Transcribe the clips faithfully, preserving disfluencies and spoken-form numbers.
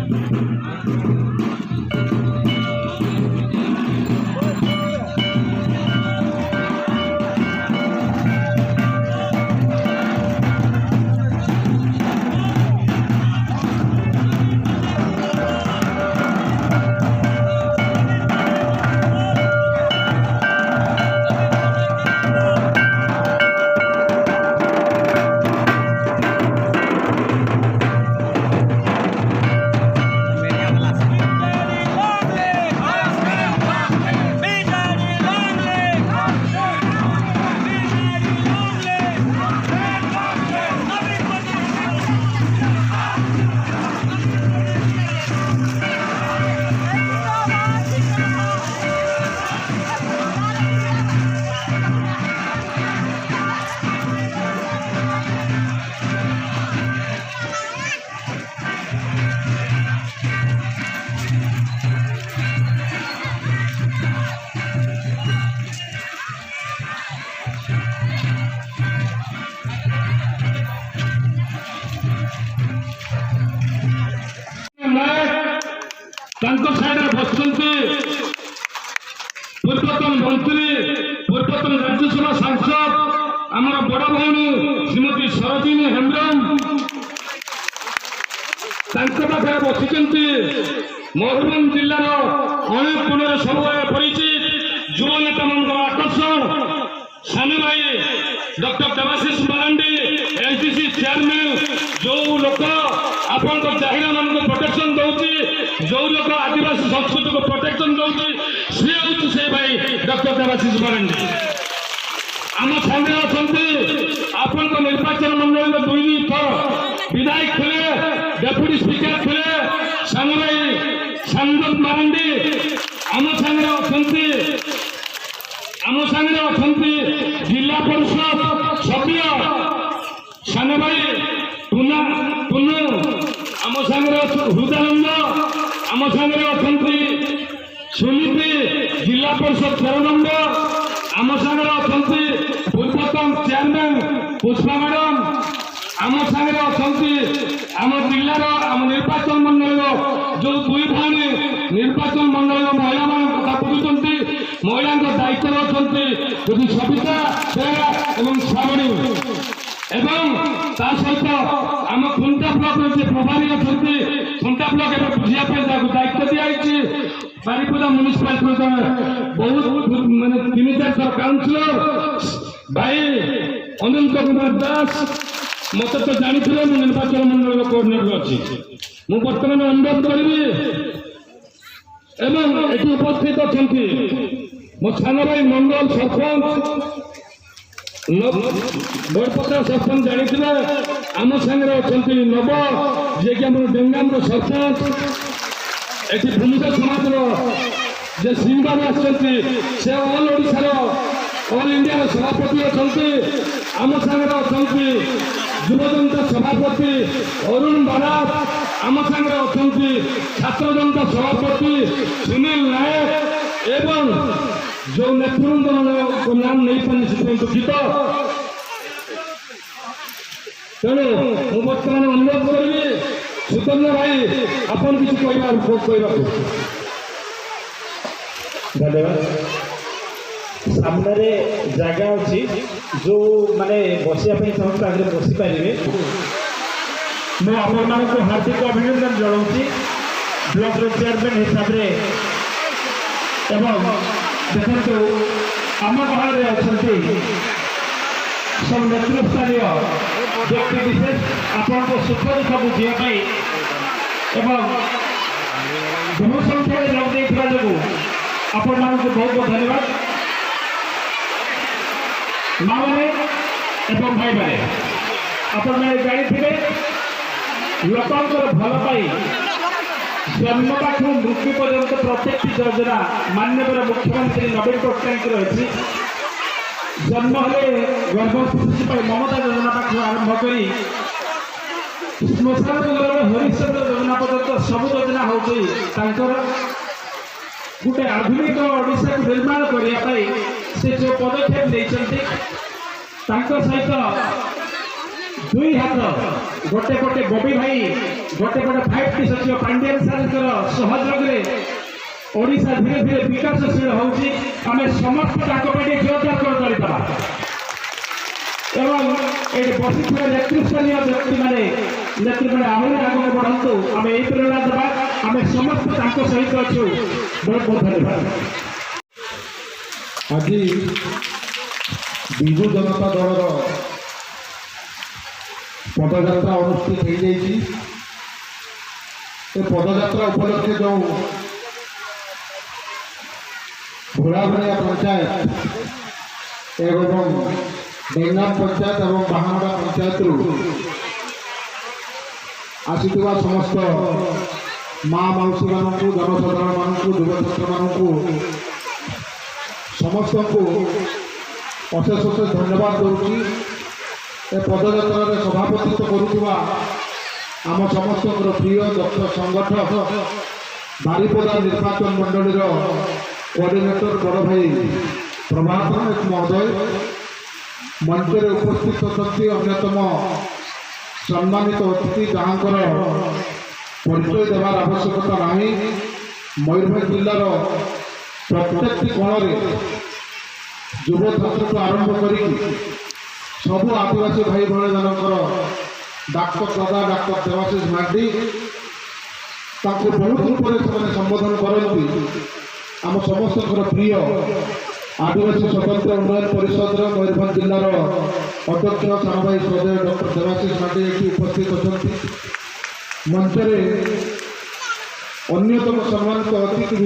ନାୟକ, ତାଙ୍କ ସାଇଡରେ ବସିଛନ୍ତି ପୂର୍ବତନ ମନ୍ତ୍ରୀ, ପୂର୍ବତନ ରାଜ୍ୟସଭା ସାଂସଦ, ଆମର ବଡ଼ ଭଉଣୀ ଶ୍ରୀମତୀ ସରୋଜିନୀ ହେମ୍ବ୍ରମ। ତାଙ୍କ ପାଖରେ ବସିଛନ୍ତି ମୟୂରଭଞ୍ଜ ଜିଲ୍ଲାର ଅନେକ କୋଣରେ ସବୁବେଳେ ପରିଚିତ ଯୁବ ନେତାମାନଙ୍କର ଆକର୍ଷଣ, ସାନ ଭାଇ doctor Debashish Marandi, SDC chairman, ଯୋଉ ଲୋକ ଆପଣଙ୍କ ଚାହିଦାମାନଙ୍କୁ ପ୍ରୋଟେକ୍ସନ ଦଉଛି, ଯୋଉ ଲୋକ ଆଦିବାସୀ ସଂସ୍କୃତିକୁ ପ୍ରୋଟେକ୍ସନ ଦଉଛି, ସିଏ ହଉଛି ସେ ଭାଇ ଡକ୍ଟର ଦେବାଶିଷ ମାରାଣ୍ଡି। ଆମ ସାଙ୍ଗରେ ଅଛନ୍ତି ଆପଣଙ୍କ ନିର୍ବାଚନ ମଣ୍ଡଳୀର ଦୁଇ ଥର ବିଧାୟକ ଥିଲେ, ଡେପୁଟି ସ୍ପିକର ଥିଲେ, ସାନ ଭାଇ ସାମନ୍ତ ମାରାଣ୍ଡି। ଆମ ସାଙ୍ଗରେ ଅଛନ୍ତି, ଆମ ସାଙ୍ଗରେ ଅଛନ୍ତି ଜିଲ୍ଲା ପରିଷଦ ସଭ୍ୟ ସାନ ଭାଇ ଟୁନା ଟୁନୁ, ଆମ ସାଙ୍ଗରେ ଅଛନ୍ତି ହୃଦାନନ୍ଦ, ଆମ ସାଙ୍ଗରେ ଅଛନ୍ତି ସୁନୀତି, ଜିଲ୍ଲା ପରିଷଦ ତେର ନମ୍ବର, ଆମ ସାଙ୍ଗରେ ଅଛନ୍ତି ପୂର୍ବତନ ଚେୟାରମ୍ୟାନ ପୁଷ୍ପା ମ୍ୟାଡାମ, ଆମ ସାଙ୍ଗରେ ଅଛନ୍ତି ଆମ ଜିଲ୍ଲାର, ଆମ ନିର୍ବାଚନ ମଣ୍ଡଳୀର ଯୋଉ ଦୁଇ ଭଉଣୀ ନିର୍ବାଚନ ମଣ୍ଡଳୀର ମହିଳାମାନଙ୍କ କଥା ବୁଝୁଛନ୍ତି, ମହିଳାଙ୍କ ଦାୟିତ୍ୱରେ ଅଛନ୍ତି, ଯଦି ସବିତା, ଶ୍ରେୟା ଏବଂ ଶ୍ରାବଣୀ, ଏବଂ ତା ସହିତ ଆମ ଖୁଣ୍ଟା ବ୍ଲକର ଯେ ପ୍ରଭାରୀ ଅଛନ୍ତି, ଖୁଣ୍ଟା ବ୍ଲକ ଏବେ ବୁଝିବା ପାଇଁ ତାକୁ ଦାୟିତ୍ୱ ଦିଆଯାଇଛି। ବାରିପଦା ମ୍ୟୁନିସିପାଲିଟିର ଜଣେ ବହୁତ, ମାନେ, ତିନି ଚାରି ଥର କାଉନସିଲର ଭାଇ ଅନନ୍ତ କୁମାର ଦାସ, ମତେ ତ ଜାଣିଥିଲେ, ମୁଁ ନିର୍ବାଚନ ମଣ୍ଡଳୀର କୋଅର୍ଡିନେଟର ଅଛି। ମୁଁ ବର୍ତ୍ତମାନ ଅନୁରୋଧ କରିବି, ଏବଂ ଏଠି ଉପସ୍ଥିତ ଅଛନ୍ତି ମୋ ସାନ ଭାଇ ମଣ୍ଡଳ ସରପଞ୍ଚ, ନ-, ବଡ଼ପଦା ସରପଞ୍ଚ ଜାଣିଥିବେ, ଆମ ସାଙ୍ଗରେ ଅଛନ୍ତି ନବ, ଯିଏକି ଆମର ଡେଙ୍ଗାମର ସରପଞ୍ଚ। ଏଠି ଭୂମିକା ସମାଜର ଯେ ସିମ୍ବାଲ ଆସିଛନ୍ତି, ସେ ଅଲ୍ ଓଡ଼ିଶାର, ଅଲ୍ ଇଣ୍ଡିଆର ସଭାପତି ଅଛନ୍ତି। ଆମ ସାଙ୍ଗରେ ଅଛନ୍ତି ଯୁବ ଜନତା ସଭାପତି ଅରୁଣ ବାରାଦ, ଆମ ସାଙ୍ଗରେ ଅଛନ୍ତି ଛାତ୍ର ଜନତା ସଭାପତି ସୁନୀଲ ନାୟକ ଏବଂ ଯୋଉ ନେତୃବୃନ୍ଦଙ୍କ ନାମ ନେଇପାରିଲି, ସେଥିପାଇଁ ଦୁଃଖିତ। ତେଣୁ ମୁଁ ବର୍ତ୍ତମାନ ଅନୁରୋଧ କରିବି, ସୁତନ୍ୟ ଭାଇ, ଆପଣ କିଛି କହିବା, କହିବାକୁ। ଧନ୍ୟବାଦ। ସାମ୍ନାରେ ଜାଗା ଅଛି, ଯୋଉମାନେ ବସିବା ପାଇଁ ଚାହୁଁଛନ୍ତି, ତା ଦେହରେ ବସିପାରିବେ। ମୁଁ ଆପଣମାନଙ୍କୁ ହାର୍ଦ୍ଦିକ ଅଭିନନ୍ଦନ ଜଣାଉଛି ବ୍ଲକର ଚେୟାରମ୍ୟାନ ହିସାବରେ। ଏବଂ ଦେଖନ୍ତୁ, ଆମ ଗହଳରେ ଅଛନ୍ତି ସବୁ ନେତୃସ୍ଥାନୀୟ ବ୍ୟକ୍ତି ବିଶେଷ, ଆପଣଙ୍କ ସୁଖ ଦୁଃଖ ବୁଝିବା ପାଇଁ ଏବଂ ବହୁ ସଂଖ୍ୟାରେ ଯୋଗ ଦେଇଥିବା ଯୋଗୁଁ ଆପଣମାନଙ୍କୁ ବହୁତ ବହୁତ ଧନ୍ୟବାଦ। ମାଆମାନେ ଏବଂ ଭାଇମାନେ, ଆପଣମାନେ ଜାଣିଥିବେ, ଲୋକଙ୍କର ଭଲ ପାଇଁ ଜନ୍ମ ପାଖରୁ ମୃତ୍ୟୁ ପର୍ଯ୍ୟନ୍ତ ପ୍ରତ୍ୟେକଟି ଯୋଜନା ମାନ୍ୟବର ମୁଖ୍ୟମନ୍ତ୍ରୀ ନବୀନ ପଟ୍ଟନାୟକଙ୍କର ଅଛି। ଜନ୍ମ ହେଲେ ଗର୍ଭବତୀ ଶିଶୁ ପାଇଁ ମମତା ଯୋଜନା ପାଖରୁ ଆରମ୍ଭ କରି ଶ୍ମଶାନ ଘରର ହରିଶ୍ଚନ୍ଦ୍ର ଯୋଜନା ପର୍ଯ୍ୟନ୍ତ ସବୁ ଯୋଜନା ହଉଛି ତାଙ୍କର। ଗୋଟେ ଆଧୁନିକ ଓଡ଼ିଶାକୁ ନିର୍ମାଣ କରିବା ପାଇଁ ସେ ଯୋଉ ପଦକ୍ଷେପ ନେଇଛନ୍ତି, ତାଙ୍କ ସହିତ ଦୁଇ ହାତ ଗୋଟେ ପଟେ ବବି ଭାଇ, ଗୋଟେ ପଟେ ଫାଇଭ୍ ଟି ସଚିବ ପାଣ୍ଡିଆନ ସାରଙ୍କର ସହଯୋଗରେ ଓଡ଼ିଶା ଧୀରେ ଧୀରେ ବିକାଶଶୀଳ ହେଉଛି। ଆମେ ସମସ୍ତେ ତାଙ୍କ ପାଇଁ ଟିକେ ଜୋରଦାର କରି କରିଦେବା ଏବଂ ଏଠି ବସିଥିବା ନେତୃସ୍ଥାନୀୟ ବ୍ୟକ୍ତିମାନେ, ନେତୃମାନେ ଆହୁରି ଆଗକୁ ବଢ଼ନ୍ତୁ। ଆମେ ଏଇ ପ୍ରେରଣା ଦେବା। ଆମେ ସମସ୍ତେ ତାଙ୍କ ସହିତ ଅଛୁ। ବହୁତ ବହୁତ ଧନ୍ୟବାଦ। ଆଜି ବିଜୁ ଜନତା ଦଳର ପଦଯାତ୍ରା ଅନୁଷ୍ଠିତ ହେଇଯାଇଛି। ଏ ପଦଯାତ୍ରା ଉପଲକ୍ଷେ ଯେଉଁ ଭୋଳାଭଳିଆ ପଞ୍ଚାୟତ ଏବଂ ଡେଙ୍ଗାମ ପଞ୍ଚାୟତ ଏବଂ ବାହାମଡ଼ା ପଞ୍ଚାୟତରୁ ଆସିଥିବା ସମସ୍ତ ମା ମାଉସୀମାନଙ୍କୁ, ଜନସାଧାରଣମାନଙ୍କୁ, ଯୁବଛାତ୍ରମାନଙ୍କୁ, ସମସ୍ତଙ୍କୁ ଅଶେଷ ଅଶେଷ ଧନ୍ୟବାଦ ଦେଉଛି। ଏ ପଦଯାତ୍ରାରେ ସଭାପତିତ୍ୱ କରୁଥିବା ଆମ ସମସ୍ତଙ୍କର ପ୍ରିୟ ଦକ୍ଷ ସଂଗଠକ ବାରିପଦା ନିର୍ବାଚନ ମଣ୍ଡଳୀର କୋଅର୍ଡିନେଟର ବଡ଼ ଭାଇ ପ୍ରଭାତ ନାୟକ ମହୋଦୟ, ମଞ୍ଚରେ ଉପସ୍ଥିତ ଅଛନ୍ତି ଅନ୍ୟତମ ସମ୍ମାନିତ ଅତିଥି, ଯାହାଙ୍କର ପରିଚୟ ଦେବାର ଆବଶ୍ୟକତା ନାହିଁ। ମୟୂରଭଞ୍ଜ ଜିଲ୍ଲାର ପ୍ରତ୍ୟେକଟି କୋଣରେ ଯୁବ ଛାତ୍ରଠୁ ଆରମ୍ଭ କରିକି ସବୁ ଆଦିବାସୀ ଭାଇ ଭଉଣୀମାନଙ୍କର ଡାକ୍ତର ଦାଦା, ଡାକ୍ତର ଦେବାଶିଷ ମାର୍ଡି, ତାଙ୍କୁ ବହୁତ ରୂପରେ ସେମାନେ ସମ୍ବୋଧନ କରନ୍ତି। ଆମ ସମସ୍ତଙ୍କର ପ୍ରିୟ ଆଦିବାସୀ ସ୍ୱତନ୍ତ୍ର ଉନ୍ନୟନ ପରିଷଦର ମୟୂରଭଞ୍ଜ ଜିଲ୍ଲାର ଅଧ୍ୟକ୍ଷ ସାନ ଭାଇ ଶ୍ରଦ୍ଧେୟ ଡକ୍ଟର ଦେବାଶିଷ ମାର୍ଡି ଏଠି ଉପସ୍ଥିତ ଅଛନ୍ତି। ମଞ୍ଚରେ ଅନ୍ୟତମ ସମ୍ମାନିତ ଅତିଥି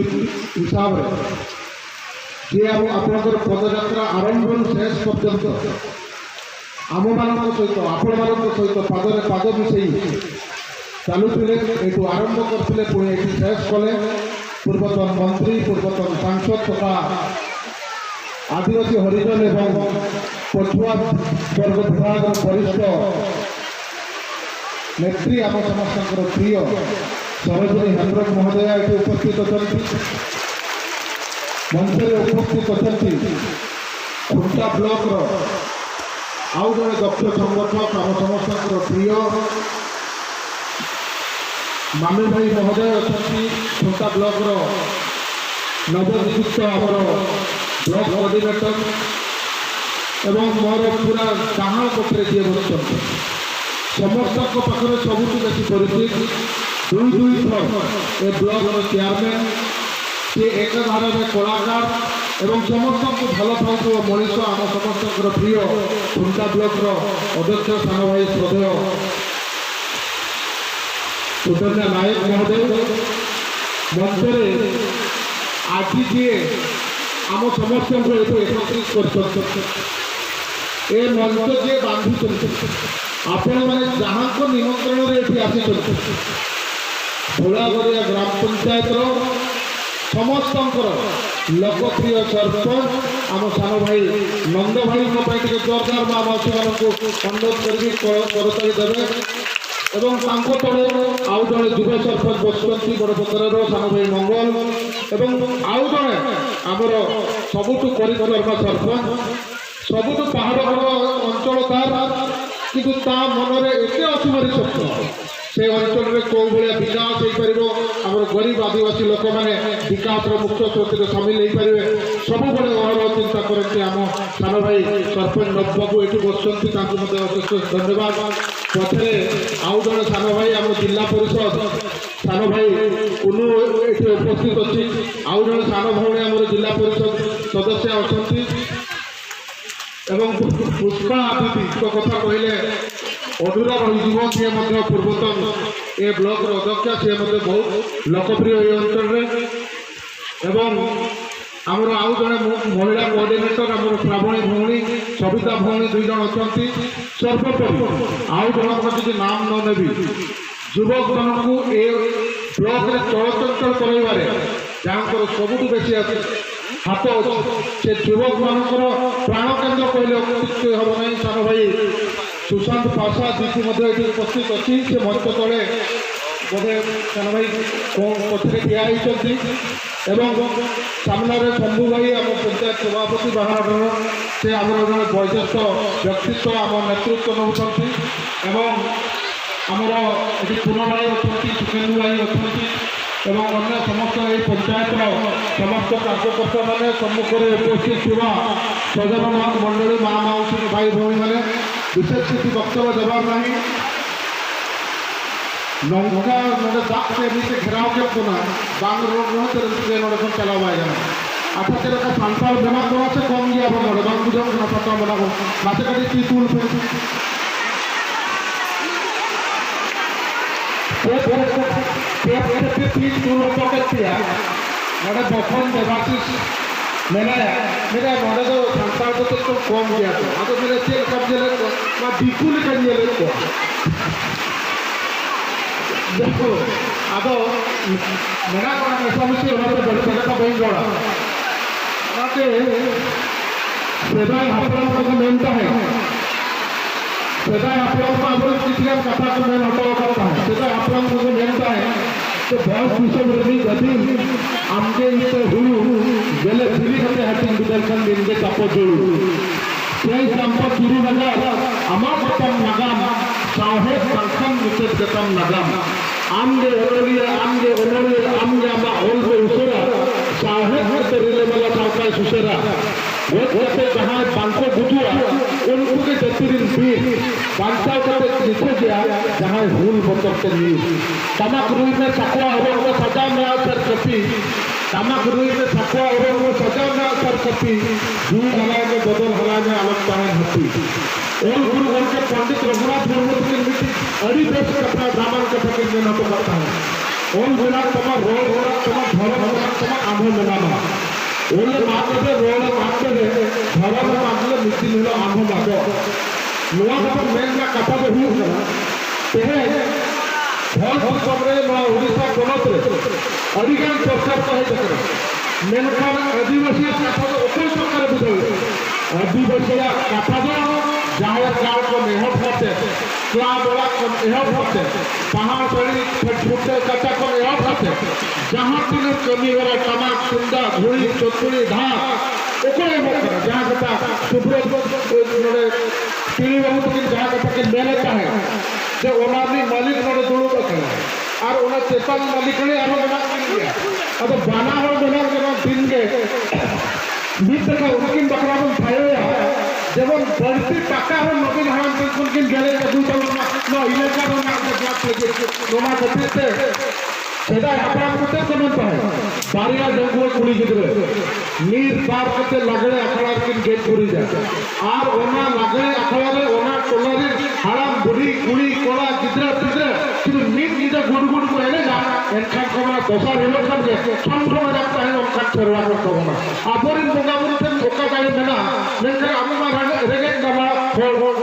ହିସାବରେ ଯିଏ ଆମ ଆପଣଙ୍କର ପଦଯାତ୍ରା ଆରମ୍ଭରୁ ଶେଷ ପର୍ଯ୍ୟନ୍ତ ଆମମାନଙ୍କ ସହିତ, ଆପଣମାନଙ୍କ ସହିତ ପାଦରେ ପାଦ ମିଶେଇ ଚାଲୁଥିଲେ, ଏଠୁ ଆରମ୍ଭ କରିଥିଲେ, ପୁଣି ଏଠି ଶେଷ କଲେ। ପୂର୍ବତନ ମନ୍ତ୍ରୀ, ପୂର୍ବତନ ସାଂସଦ ତଥା ଆଦିବାସୀ ହରିଜନ ଏବଂ ପଛୁଆ ବର୍ଗ ବିଭାଗର ବରିଷ୍ଠ ନେତ୍ରୀ, ଆମ ସମସ୍ତଙ୍କର ପ୍ରିୟ ସରୋଜିନୀ ହେମ୍ବ୍ରମ ମହୋଦୟା ଏଠି ଉପସ୍ଥିତ ଅଛନ୍ତି। ମଞ୍ଚରେ ଉପସ୍ଥିତ ଅଛନ୍ତି ଖୋର୍ଦ୍ଧା ବ୍ଲକର ଆଉ ଜଣେ ଦକ୍ଷ ସଂଗଠକ, ଆମ ସମସ୍ତଙ୍କର ପ୍ରିୟ ମାନୁ ଭାଇ ମହୋଦୟ ଅଛନ୍ତି, ଖୋର୍ଦ୍ଧା ବ୍ଲକର ନବନିଯୁକ୍ତ ଆମର ବ୍ଲକ କୋଅର୍ଡିନେଟର ଏବଂ ମୋର ପୁରା ଡାହାଣ ପଟରେ ଯିଏ ବସିଛନ୍ତି, ସମସ୍ତଙ୍କ ପାଖରେ ସବୁଠୁ ବେଶୀ ପରିଚିତ, ଦୁଇ ଦୁଇ ଥର ଏ ବ୍ଲକର ଚେୟାରମ୍ୟାନ, ସେ ଏକଧାରାରେ କଳାକାର ଏବଂ ସମସ୍ତଙ୍କୁ ଭଲ ପାଉଥିବା ମଣିଷ, ଆମ ସମସ୍ତଙ୍କର ପ୍ରିୟ ଖୋର୍ଦ୍ଧା ବ୍ଲକର ଅଧ୍ୟକ୍ଷ ସାନ ଭାଇ ଶ୍ରଦ୍ଧେୟ ସୁଧନ୍ୟା ନାୟକ ମହୋଦୟ, ମଞ୍ଚରେ ଆଜି ଯିଏ ଆମ ସମସ୍ତଙ୍କୁ ଏଠୁ ଏକତ୍ରିତ କରିଛନ୍ତି, ଏ ମଞ୍ଚ ଯିଏ ବାନ୍ଧିଛନ୍ତି, ଆପଣମାନେ ଯାହାଙ୍କ ନିମନ୍ତ୍ରଣରେ ଏଠି ଆସିଛନ୍ତି, ଭୋଳାଗଡ଼ିଆ ଗ୍ରାମ ପଞ୍ଚାୟତର ସମସ୍ତଙ୍କର ଲୋକପ୍ରିୟ ସରପଞ୍ଚ ଆମ ସାନ ଭାଇ ନନ୍ଦ ଭାଇଙ୍କ ପାଇଁ ଟିକେ ଜୋରଦାର ମା ମାଉସୀମାନଙ୍କୁ ଅନୁରୋଧ କରିବି, କର-, କରତାଳି ଦେବେ। ଏବଂ ତାଙ୍କ ତଳେ ଆଉ ଜଣେ ଯୁବ ସରପଞ୍ଚ ବସୁଛନ୍ତି, ବଡ଼ ପଥରର ସାନ ଭାଇ ମଙ୍ଗଲ, ଏବଂ ଆଉ ଜଣେ ଆମର ସବୁଠୁ ପରିକ୍ରମା ସରପଞ୍ଚ, ସବୁଠୁ ପାହାଡ଼ ଅଞ୍ଚଳ ତାର, କିନ୍ତୁ ତା ମନରେ ଏତେ ଅସୁଭରି ସ୍ୱପ୍ନ, ସେ ଅଞ୍ଚଳରେ କୋଉ ଭଳିଆ ବିକାଶ ହେଇପାରିବ, ଆମର ଗରିବ ଆଦିବାସୀ ଲୋକମାନେ ବିକାଶର ମୁଖ୍ୟ ସ୍ରୋତରେ ସାମିଲ ହେଇପାରିବେ, ସବୁବେଳେ ଅହରହ ଚିନ୍ତା କରନ୍ତି। ଆମ ସାନ ଭାଇ ସରପଞ୍ଚ ନବବାବୁ ଏଠି ବସୁଛନ୍ତି, ତାଙ୍କୁ ମଧ୍ୟ ଅଶେଷ ଅଶେଷ ଧନ୍ୟବାଦ। ପଛରେ ଆଉ ଜଣେ ସାନ ଭାଇ, ଆମ ଜିଲ୍ଲା ପରିଷଦ ସାନ ଭାଇ କୁନୁ ଏଠି ଉପସ୍ଥିତ ଅଛି, ଆଉ ଜଣେ ସାନ ଭଉଣୀ ଆମର ଜିଲ୍ଲା ପରିଷଦ ସଦସ୍ୟା ଅଛନ୍ତି। ଏବଂ ପୁଷ୍ପା ଦିଦିଙ୍କ କଥା କହିଲେ ଅଧୁରା ରହିଯିବ, ସିଏ ମଧ୍ୟ ପୂର୍ବତନ ଏ ବ୍ଲକର ଅଧ୍ୟକ୍ଷା, ସିଏ ମଧ୍ୟ ବହୁତ ଲୋକପ୍ରିୟ ଏ ଅଞ୍ଚଳରେ। ଏବଂ ଆମର ଆଉ ଜଣେ ମ-, ମହିଳା କୋଅର୍ଡିନେଟର ଆମର ଶ୍ରାବଣୀ ଭଉଣୀ, ସବିତା ଭଉଣୀ ଦୁଇ ଜଣ ଅଛନ୍ତି। ସର୍ବୋପରି ଆଉ ଜଣଙ୍କର ଯଦି ନାମ ନ ନେବି, ଯୁବକମାନଙ୍କୁ ଏ ବ୍ଲକରେ ଚଳଚଞ୍ଚଳ କରାଇବାରେ ଯାହାଙ୍କର ସବୁଠୁ ବେଶୀ ହାତ ଅଛି, ସେ ଯୁବକମାନଙ୍କର ପ୍ରାଣକେନ୍ଦ୍ର କହିଲେ ଅତ୍ୟୁକ୍ତି ହେବ ନାହିଁ। ସାନ ଭାଇ ସୁଶାନ୍ତ ପାଶା ଦିଦି ମଧ୍ୟ ଏଠି ଉପସ୍ଥିତ ଅଛି। ସେ ମଞ୍ଚ ତଳେ ବୋଧେ ସାନ ଭାଇ ପ-, ପଛରେ ଠିଆ ହେଇଛନ୍ତି ଏବଂ ସାମ୍ନାରେ ଶମ୍ଭୁ ଭାଇ, ଆମ ପଞ୍ଚାୟତ ସଭାପତି ବାହାନଟର, ସେ ଆମର ଜଣେ ବୈଶିଷ୍ଟ୍ୟ ବ୍ୟକ୍ତିତ୍ୱ ଆମ ନେତୃତ୍ୱ ନେଉଛନ୍ତି ଏବଂ ଆମର ଏଠି ପୁନରାୟ ଅଛନ୍ତି, ସୁଖେନ୍ଦୁ ଭାଇ ଅଛନ୍ତି ଏବଂ ଅନ୍ୟ ସମସ୍ତ ଏହି ପଞ୍ଚାୟତର ସମସ୍ତ କାର୍ଯ୍ୟକର୍ତ୍ତାମାନେ, ସମ୍ମୁଖରେ ଉପସ୍ଥିତ ଥିବା ସ୍ୱଜନ ମଣ୍ଡଳୀ, ମା ମାଉସୀ, ଭାଇ ଭଉଣୀମାନେ, ବିଶେଷ କିଛି ବକ୍ତବ୍ୟ ଦେବାର ନାହିଁ। ᱱᱚᱝᱠᱟ ᱱᱚᱰᱮ ᱫᱟᱜ ᱛᱮ ᱢᱤᱫᱴᱮᱡ ᱜᱷᱮᱨᱟᱣ ᱠᱮᱫ ᱵᱚᱱᱟ, ᱵᱟᱝ ᱨᱚᱲ ᱨᱮᱦᱚᱸ ᱪᱮᱫ ᱮᱢ ᱪᱤᱠᱟᱹᱭᱟ, ᱱᱚᱰᱮ ᱠᱷᱚᱱ ᱪᱟᱞᱟᱣ ᱵᱟᱭ ᱜᱟᱱᱚᱜᱼᱟ᱾ ᱟᱪᱪᱷᱟ, ᱪᱮᱫ ᱞᱮᱠᱟ ᱥᱟᱱᱛᱟᱲ ᱢᱮᱱᱟᱜ ᱵᱚᱱᱟ ᱥᱮ ᱠᱚᱢ ᱜᱮᱭᱟ ᱵᱚᱱ ᱱᱚᱰᱮ? ᱵᱟᱝ ᱵᱩᱡᱷᱟᱹᱜ ᱠᱟᱱᱟ, ᱥᱟᱱᱛᱟᱲ ᱢᱮᱱᱟᱜ ᱵᱚᱱᱟ᱾ ᱱᱟᱥᱮ ᱠᱟᱹᱴᱤᱡ ᱛᱤ ᱛᱩᱞ ᱯᱮ᱾ ᱯᱮ ᱯᱮ ᱯᱮ ᱯᱮ ᱛᱤ ᱛᱩᱞ ᱦᱚᱪᱚ ᱠᱮᱫ ᱯᱮᱭᱟ᱾ ᱱᱚᱰᱮ ᱵᱚᱠᱷᱚᱱ ᱫᱮᱵᱟᱥᱤᱥ ᱢᱮᱱᱟᱭᱟ, ᱢᱮᱱᱟᱭᱟ, ᱱᱚᱰᱮ ᱫᱚ ᱥᱟᱱᱛᱟᱲ ᱫᱚ ᱪᱮᱫ ᱪᱚᱝ ᱠᱚᱢ ᱜᱮᱭᱟ ᱠᱚ᱾ ᱟᱫᱚ ᱢᱮᱱᱟ, ᱪᱮᱫ ᱞᱮᱠᱟᱢ ᱧᱮᱞᱮᱫ ᱠᱚᱣᱟ? ᱱᱚᱣᱟ ᱫᱤᱠᱩ ᱞᱮᱠᱟᱧ ᱧᱮᱞᱮᱫ ᱠᱚᱣᱟ᱾ ᱫᱮᱠᱷᱚ, ᱟᱫᱚ ᱢᱮᱱᱟᱜ ᱠᱚᱣᱟ ᱢᱮᱥᱟᱢᱤᱥᱤ, ᱚᱱᱟᱛᱮ ᱵᱟᱹᱲᱛᱤ ᱠᱟᱛᱷᱟ ᱵᱟᱹᱧ ᱨᱚᱲᱟ᱾ ᱚᱱᱟᱛᱮ ᱥᱮᱫᱟᱭ ᱦᱟᱯᱲᱟᱢ ᱠᱚᱠᱚ ᱢᱮᱱ ᱛᱟᱦᱮᱸᱫ, ᱥᱮᱫᱟᱭ ᱦᱟᱯᱲᱟᱢ ᱠᱚ ᱟᱵᱚᱨᱮᱱ ᱠᱤᱪᱷᱩ ᱜᱟᱱ ᱠᱟᱛᱷᱟ ᱠᱚ ᱢᱮᱱ ᱦᱚᱴᱚ ᱟᱠᱟᱫ ᱛᱟᱦᱮᱸᱫ᱾ ᱥᱮᱫᱟᱭ ᱦᱟᱯᱲᱟᱢ ᱠᱚᱠᱚ ᱢᱮᱱ ᱛᱟᱦᱮᱸᱫ ᱡᱮ ᱵᱷᱚᱸᱡᱽ ᱫᱤᱥᱚᱢ ᱨᱤᱱᱤᱡ ᱟᱹᱫᱤᱢ ᱟᱢᱜᱮ ᱤᱛᱟᱹ ᱦᱩᱲᱩ, ᱜᱮᱞᱮ ᱵᱤᱞᱤ ᱠᱟᱛᱮ ᱦᱟᱹᱴᱤᱧ ᱵᱤᱫᱟᱹᱞ ᱠᱷᱟᱱ ᱫᱤᱱ ᱜᱮ ᱪᱟᱯᱚ ᱡᱩᱲᱩ᱾ ᱥᱮᱭ ᱪᱟᱢᱯᱟ ᱪᱩᱨᱩ ᱱᱟᱜᱟᱨ, ᱟᱢᱟᱜ ᱜᱚᱴᱟᱢ ᱱᱟᱜᱟᱢ, ᱥᱟᱶᱦᱮᱫ ᱵᱟᱝᱠᱷᱟᱱ ᱢᱩᱪᱟᱹᱫ ᱜᱮᱛᱟᱢ ᱱᱟᱜᱟᱢ᱾ ᱟᱢᱜᱮ ᱚᱱᱚᱞᱤᱭᱟᱹ, ᱟᱢᱜᱮ ᱚᱱᱚᱞᱤᱭᱟᱹ, ᱟᱢᱜᱮ ᱟᱢᱟᱜ ᱚᱞ ᱫᱚ ᱩᱥᱟᱹᱨᱟ, ᱥᱟᱶᱦᱮᱫ ᱜᱮᱛᱚ ᱨᱤᱞᱟᱹᱢᱟᱞᱟ ᱥᱟᱶᱛᱟᱭ ᱥᱩᱥᱟᱹᱨᱟ᱾ ᱜᱚᱡ ᱠᱟᱛᱮ ᱡᱟᱦᱟᱸᱭ ᱵᱟᱝᱠᱚ ᱜᱩᱡᱩᱜᱼᱟ, ᱩᱱᱠᱩ ᱜᱮ ᱡᱟᱹᱛᱤ ᱨᱤᱱ ᱵᱤᱨ᱾ ᱵᱟᱧᱪᱟᱣ ᱠᱟᱛᱮ ᱱᱤᱠᱷᱳᱡᱮᱜᱼᱟ ᱡᱟᱦᱟᱸᱭ ᱦᱩᱞ ᱵᱚᱛᱚᱨ ᱛᱮ ᱧᱤᱨ᱾ ᱴᱟᱢᱟᱠ ᱨᱩᱭ ᱢᱮ, ᱥᱟᱠᱣᱟ ᱚᱨᱚᱝ ᱢᱮ, ᱥᱟᱡᱟᱣ ᱢᱮ ᱟᱜᱼᱥᱟᱨ ᱠᱟᱹᱯᱤ᱾ ᱴᱟᱢᱟᱠ ᱨᱩᱭ ᱢᱮ, ᱥᱟᱠᱣᱟ ᱚᱨᱚᱝ ᱢᱮ, ᱥᱟᱡᱟᱣ ᱢᱮ ᱟᱜᱼᱥᱟᱨ ᱠᱟᱹᱯᱤ᱾ ᱡᱩᱢᱤ ᱦᱟᱞᱟᱭ ᱢᱮ, ᱵᱚᱫᱚᱞ ᱦᱟᱞᱟᱭ ᱢᱮ, ᱟᱞᱚᱢ ᱛᱟᱦᱮᱱ ᱦᱟᱹᱯᱤ᱾ ᱚᱞ ᱜᱩᱨᱩ ᱜᱚᱢᱠᱮ ᱯᱚᱱᱰᱤᱛ ᱨᱚᱜᱷᱩᱱᱟᱛᱷ ᱢᱩᱨᱢᱩ ᱛᱟᱹᱠᱤᱱ ᱢᱤᱫᱴᱤᱡ ᱟᱹᱰᱤ ᱵᱮᱥ ᱠᱟᱛᱷᱟ, ᱫᱟᱢᱟᱱ ᱠᱟᱛᱷᱟ ᱠᱤᱱ ᱢᱮᱱ ᱦᱚᱴᱚ ᱠᱟᱜ ᱛᱟᱦᱮᱸᱫ, "ᱚᱞ ᱢᱮᱱᱟᱜ ᱛᱟᱢᱟ, ᱨᱚᱲ ᱢᱮᱱᱟᱜ ᱛᱟᱢᱟ, ᱫᱷᱚᱨᱚᱢ ᱢᱮᱱᱟᱜ ᱛᱟᱢᱟ, ᱟᱢ ᱦᱚᱸ ᱢᱮᱱᱟᱢᱟ᱾" ᱚᱞᱮᱢ ᱟᱫ ᱠᱮᱫᱮ, ᱨᱚᱲᱮᱢ ᱟᱫ ᱠᱮᱫᱮ, ᱫᱷᱚᱨᱚᱢᱮᱢ ᱟᱫ ᱞᱮ, ᱢᱤᱫ ᱫᱤᱱ ᱦᱤᱞᱳᱜ ᱟᱢ ᱦᱚᱸᱢ ᱟᱫᱚᱜ᱾ ᱱᱚᱣᱟ ᱠᱟᱛᱷᱟ ᱢᱮᱱ ᱨᱮᱱᱟᱜ ᱠᱟᱛᱷᱟ ᱫᱚ ᱦᱩᱭᱩᱜ ᱠᱟᱱᱟ, ᱛᱮᱦᱮᱧ ᱵᱷᱚᱸᱡᱽ ᱫᱤᱥᱚᱢ ᱨᱮ, ᱱᱚᱣᱟ ᱩᱲᱤᱥᱥᱟ ᱯᱚᱱᱚᱛ ᱨᱮ ᱟᱹᱰᱤ ᱜᱟᱱ ᱥᱚᱨᱠᱟᱨ ᱠᱚ ᱦᱮᱡ ᱟᱠᱟᱱᱟ, ᱢᱮᱱᱠᱷᱟᱱ ᱟᱹᱫᱤᱵᱟᱹᱥᱤᱭᱟᱜ ᱠᱟᱛᱷᱟ ᱫᱚ ᱚᱠᱚᱭ ᱥᱚᱨᱠᱟᱨᱮ ᱵᱩᱡᱷᱟᱹᱣ ᱮᱫᱟ? ᱟᱹᱫᱤᱵᱟᱹᱥᱤᱭᱟᱜ ᱠᱟᱛᱷᱟ ᱫᱚ ᱡᱟᱦᱮᱨ ᱜᱟᱲ ᱠᱷᱚᱱ ᱮᱦᱚᱵ ᱠᱟᱛᱮ, ᱠᱞᱟᱵᱽ ᱚᱲᱟᱜ ᱠᱷᱚᱱ ᱮᱦᱚᱵ ᱠᱟᱛᱮ, ᱯᱟᱦᱟᱲ ᱥᱟᱹᱲᱤ ᱯᱷᱩᱴᱟᱹ ᱠᱟᱪᱟ ᱠᱷᱚᱱ ᱮᱦᱚᱵ ᱠᱟᱛᱮ, ᱡᱟᱦᱟᱸ ᱛᱤᱱᱟᱹᱜ ᱠᱟᱹᱢᱤ ᱦᱚᱨᱟ, ᱴᱟᱢᱟᱠ, ᱛᱩᱢᱫᱟᱜ, ᱜᱷᱩᱲᱤ, ᱪᱚᱲᱪᱩᱲᱤ, ᱰᱷᱟᱠ, ᱚᱠᱚᱭ ᱮᱢᱚᱜ ᱠᱟᱱᱟ? ᱡᱟᱦᱟᱸ ᱠᱟᱛᱷᱟ ᱥᱩᱵᱨᱚᱛ ᱱᱚᱰᱮ ᱯᱤᱲᱤ ᱵᱟᱹᱵᱩ ᱛᱟᱹᱠᱤᱱ ᱡᱟᱦᱟᱸ ᱠᱟᱛᱷᱟ ᱠᱤᱱ ᱢᱮᱱᱮᱫ ᱛᱟᱦᱮᱸᱫ, ᱡᱮ ᱚᱱᱟ ᱨᱤᱱᱤᱡ ᱢᱟᱹᱞᱤᱠ ᱱᱚᱰᱮ ᱫᱩᱲᱩᱵ ᱟᱠᱟᱱᱟ, ᱟᱨ ᱚᱱᱟ ᱪᱮᱛᱟᱱ ᱢᱟᱹᱞᱤᱠ ᱨᱮ ᱟᱨᱦᱚᱸ ᱢᱮᱱᱟᱜ ᱠᱤᱱ ᱜᱮᱭᱟ᱾ ᱟᱫᱚ ᱵᱟᱱᱟ ᱦᱚᱲ ᱢᱮᱱᱟᱜ ᱠᱤᱱᱟ ᱫᱤᱱ ᱜᱮ ᱢᱤᱫ ᱫᱮᱠᱷᱟ ᱩᱱᱠᱤᱱ ᱵᱟᱠᱷᱨᱟ ᱵᱚᱱ ᱛᱷᱟᱭᱚᱭᱟ, ᱡᱮᱢᱚᱱ ᱵᱟᱹᱲᱛᱤ ᱴᱟᱠᱟ ᱦᱚᱸ ᱱᱚᱵᱤᱱ ᱦᱟᱲᱟᱢ ᱴᱷᱮᱱ ᱠᱷᱚᱱ ᱠᱤᱱ ᱜᱮᱨᱮᱡ ᱟᱹᱜᱩᱭ ᱛᱟᱵᱚᱱᱟ ᱱᱚᱣᱟ ᱮᱞᱟᱠᱟ ᱨᱮᱱᱟᱜ develop ᱞᱟᱹᱜᱤᱫ᱾ ᱱᱚᱣᱟ ᱠᱷᱟᱹᱛᱤᱨ ᱛᱮ ᱥᱮᱫᱟᱭ ᱦᱟᱯᱲᱟᱢ ᱠᱚᱴᱷᱮᱱ ᱠᱚ ᱢᱮᱱ ᱛᱟᱦᱮᱸᱫ, ᱵᱟᱨᱭᱟ ᱰᱟᱺᱜᱩᱣᱟᱹ ᱠᱩᱲᱤ ᱜᱤᱫᱽᱨᱟᱹ ᱢᱤᱫ ᱵᱟᱨ ᱠᱟᱛᱮ ᱞᱟᱜᱽᱲᱮ ᱟᱠᱷᱲᱟ ᱨᱮᱠᱤᱱ ᱜᱮᱡ ᱜᱩᱨᱤᱡᱟ, ᱟᱨ ᱚᱱᱟ ᱞᱟᱜᱽᱲᱮ ᱟᱠᱷᱲᱟ ᱨᱮ ᱚᱱᱟ ᱴᱚᱞᱟ ᱨᱮᱱ ᱦᱟᱲᱟᱢ ᱵᱩᱰᱷᱤ ᱠᱩᱲᱤ ᱠᱚᱲᱟ ᱜᱤᱫᱽᱨᱟᱹ ᱯᱤᱫᱽᱨᱟᱹ ᱥᱩᱫᱷᱩ ᱢᱤᱫ ᱧᱤᱫᱟᱹ ᱜᱩᱰ ᱜᱩᱰ ᱠᱚ ᱮᱱᱮᱡᱟ, ᱮᱱᱠᱷᱟᱱ ᱠᱚ ᱢᱮᱱᱟ ᱫᱚᱥᱟᱨ ᱦᱤᱞᱳᱜ ᱠᱷᱟᱱ ᱜᱮ ᱴᱷᱚᱢ ᱴᱷᱚᱢ ᱮ ᱨᱟᱜ ᱛᱟᱦᱮᱸ ᱚᱱᱠᱟᱱ ᱥᱮᱨᱣᱟ ᱠᱟᱱ ᱛᱟᱵᱚᱱᱟ᱾ ᱟᱵᱚᱨᱮᱱ ᱵᱚᱸᱜᱟ ᱵᱩᱨᱩ ᱴᱷᱮᱱ ᱚᱠᱟ ᱫᱟᱲᱮ ᱢᱮᱱᱟᱜᱼᱟ, ᱢᱮᱱᱠᱷᱟᱱ ᱟᱵᱚ ᱢᱟ ᱨᱮᱸᱜᱮᱡ ᱨᱮᱸᱜᱮᱡ ᱱᱟᱞᱦᱟ ᱦᱚᱲ,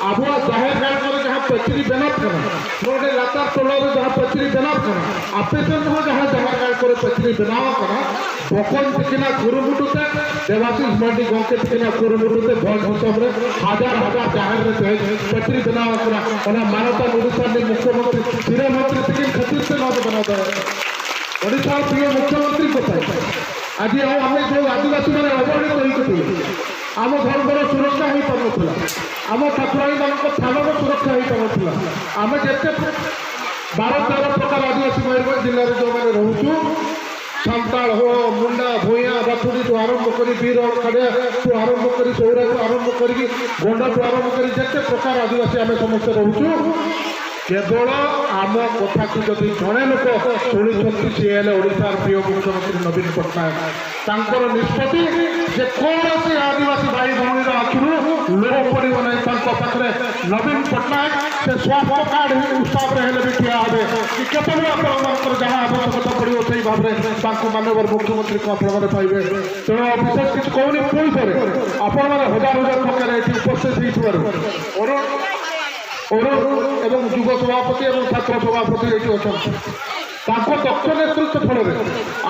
ᱟᱵᱚᱣᱟᱜ ᱡᱟᱦᱮᱨ ᱜᱟᱲ ᱠᱚᱨᱮ ᱡᱟᱦᱟᱸ ᱯᱟᱹᱪᱨᱤ ᱵᱮᱱᱟᱣ ᱠᱟᱱᱟ, ᱱᱚᱰᱮ ᱞᱟᱛᱟᱨ ᱴᱚᱞᱟ ᱨᱮ ᱡᱟᱦᱟᱸ ᱯᱟᱹᱪᱨᱤ ᱵᱮᱱᱟᱣ ᱠᱟᱱᱟ, ᱟᱯᱮ ᱥᱮᱱ ᱦᱚᱸ ᱡᱟᱦᱟᱸ ᱡᱟᱦᱮᱨ ᱜᱟᱲ ᱠᱚᱨᱮ ᱯᱟᱹᱪᱨᱤ ᱵᱮᱱᱟᱣ ᱠᱟᱱᱟ, ᱵᱚᱠᱚᱧ ᱛᱤᱠᱤᱱᱟᱜ ᱠᱩᱨᱩᱢᱩᱴᱩ ᱛᱮ, ᱫᱮᱵᱟᱥᱤᱥ ᱢᱟᱨᱰᱤ ᱜᱚᱢᱠᱮ ᱛᱤᱠᱤᱱᱟᱜ ᱠᱩᱨᱩᱢᱩᱴᱩ ᱛᱮ ᱵᱷᱚᱸᱡᱽ ᱫᱤᱥᱚᱢ ᱨᱮ ᱦᱟᱡᱟᱨ ᱦᱟᱡᱟᱨ ᱡᱟᱦᱮᱨ ᱨᱮ ᱛᱮᱦᱮᱧ ᱯᱟᱹᱪᱨᱤ ᱵᱮᱱᱟᱣ ᱠᱟᱱᱟ᱾ ᱚᱱᱟ ᱢᱟᱱᱚᱛᱟᱱ ᱩᱰᱤᱥᱟ ᱨᱤᱱᱤᱡ ᱢᱩᱠᱷᱭᱚᱢᱚᱱᱛᱨᱤ, ᱥᱤᱨᱟᱹ ᱢᱚᱱᱛᱨᱤ ᱛᱤᱠᱤᱱ ᱠᱷᱟᱹᱛᱤᱨ ᱛᱮ ᱱᱚᱣᱟ ᱫᱚ ᱵᱮᱱᱟᱣ ᱫᱟᱲᱮᱭᱟᱜᱼᱟ᱾ ଓଡ଼ିଶାର ପ୍ରିୟ ମୁଖ୍ୟମନ୍ତ୍ରୀଙ୍କ ପାଇଁ ଆଜି ଆଉ ଆମେ ଯେଉଁ ଆଦିବାସୀମାନେ ଅବହେଳିତ ହୋଇଥିଲୁ, ଆମ ଧର୍ମର ସୁରକ୍ଷା ହୋଇପାରୁନଥିଲା, ଆମ ଠାକୁରାଣୀମାନଙ୍କ ସ୍ଥାନର ସୁରକ୍ଷା ହୋଇପାରୁନଥିଲା। ଆମେ ଯେତେ ବାର ତେର ପ୍ରକାର ଆଦିବାସୀ ମୟୂରଭଞ୍ଜ ଜିଲ୍ଲାରେ ଯେଉଁମାନେ ରହୁଛୁ, ସାନ୍ତାଳ, ହୋ, ମୁଣ୍ଡା, ଭୂୟାଁ, ବାଥୁଡ଼ିଠୁ ଆରମ୍ଭ କରି, ବୀର, ଖାଡ଼ିଆଠୁ ଆରମ୍ଭ କରି, ସୌରାଠୁ ଆରମ୍ଭ କରିକି, ଗଣ୍ଡାଠୁ ଆରମ୍ଭ କରି ଯେତେ ପ୍ରକାର ଆଦିବାସୀ ଆମେ ସମସ୍ତେ ରହୁଛୁ, କେବଳ ଆମ କଥାକୁ ଯଦି ଜଣେ ଲୋକ ଶୁଣିଛନ୍ତି, ସିଏ ହେଲେ ଓଡ଼ିଶାର ପ୍ରିୟ ମୁଖ୍ୟମନ୍ତ୍ରୀ ନବୀନ ପଟ୍ଟନାୟକ। ତାଙ୍କର ନିଷ୍ପତ୍ତି, ଯେ କୌଣସି ଆଦିବାସୀ ଭାଇ ଭଉଣୀର ଆଖିରୁ ଲୁହ ପଡ଼ିବ ନାହିଁ ତାଙ୍କ ପାଖରେ। ନବୀନ ପଟ୍ଟନାୟକ ସେ ସ୍ୱାସ୍ଥ୍ୟ କାର୍ଡ ହିଁ ହିସାବରେ ହେଲେ ବି ଠିଆ ହେବେ। କି କେତେବେଳେ ଆପଣମାନଙ୍କର ଯାହା ଆବଶ୍ୟକତା ପଡ଼ିବ, ସେଇ ଭାବରେ ତାଙ୍କୁ ମାନ୍ୟବର ମୁଖ୍ୟମନ୍ତ୍ରୀଙ୍କୁ ଆପଣମାନେ ପାଇବେ। ତେଣୁ ଆଉ ବିଶେଷ କିଛି କହୁନି। ପୁଣି ଥରେ ଆପଣମାନେ ହଜାର ହଜାର ଟଙ୍କାରେ ଏଠି ଉପସ୍ଥିତ ହେଇଥିବାରୁ ଅରୁଣ, ଅରୁଣ ଏବଂ ଯୁବ ସଭାପତି ଏବଂ ଛାତ୍ର ସଭାପତି ଏଠି ଅଛନ୍ତି। ତାଙ୍କ ଦକ୍ଷ ନେତୃତ୍ୱ ଫଳରେ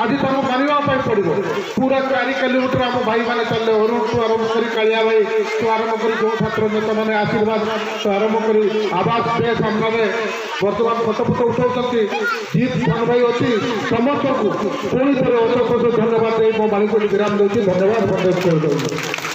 ଆଜି ତାଙ୍କୁ ମାନିବା ପାଇଁ ପଡ଼ିବ। ପୁରା ଚାରି କିଲୋମିଟର ଆମ ଭାଇମାନେ ଚାଲିଲେ, ଅରୁଣଠୁ ଆରମ୍ଭ କରି କାଳିଆ ଭାଇଠୁ ଆରମ୍ଭ କରି ଯେଉଁ ଛାତ୍ର ନେତାମାନେ ଆଶୀର୍ବାଦଠୁ ଆରମ୍ଭ କରି ଆବାସ ବେ ସାମ୍ନାରେ ବର୍ତ୍ତମାନ ଫଟୋ ଫଟୋ ଉଠାଉଛନ୍ତି, ଜିତ୍ ସାନ ଭାଇ ଅଛି, ସମସ୍ତଙ୍କୁ ପୁଣି ଥରେ ଅଶେଷ ଅଶେଷ ଧନ୍ୟବାଦ ଦେଇ ମୋ ବାଣୀକୁ ବିରାମ ଦେଉଛି। ଧନ୍ୟବାଦ, ବନ୍ଦେ ଉତ୍କଳ।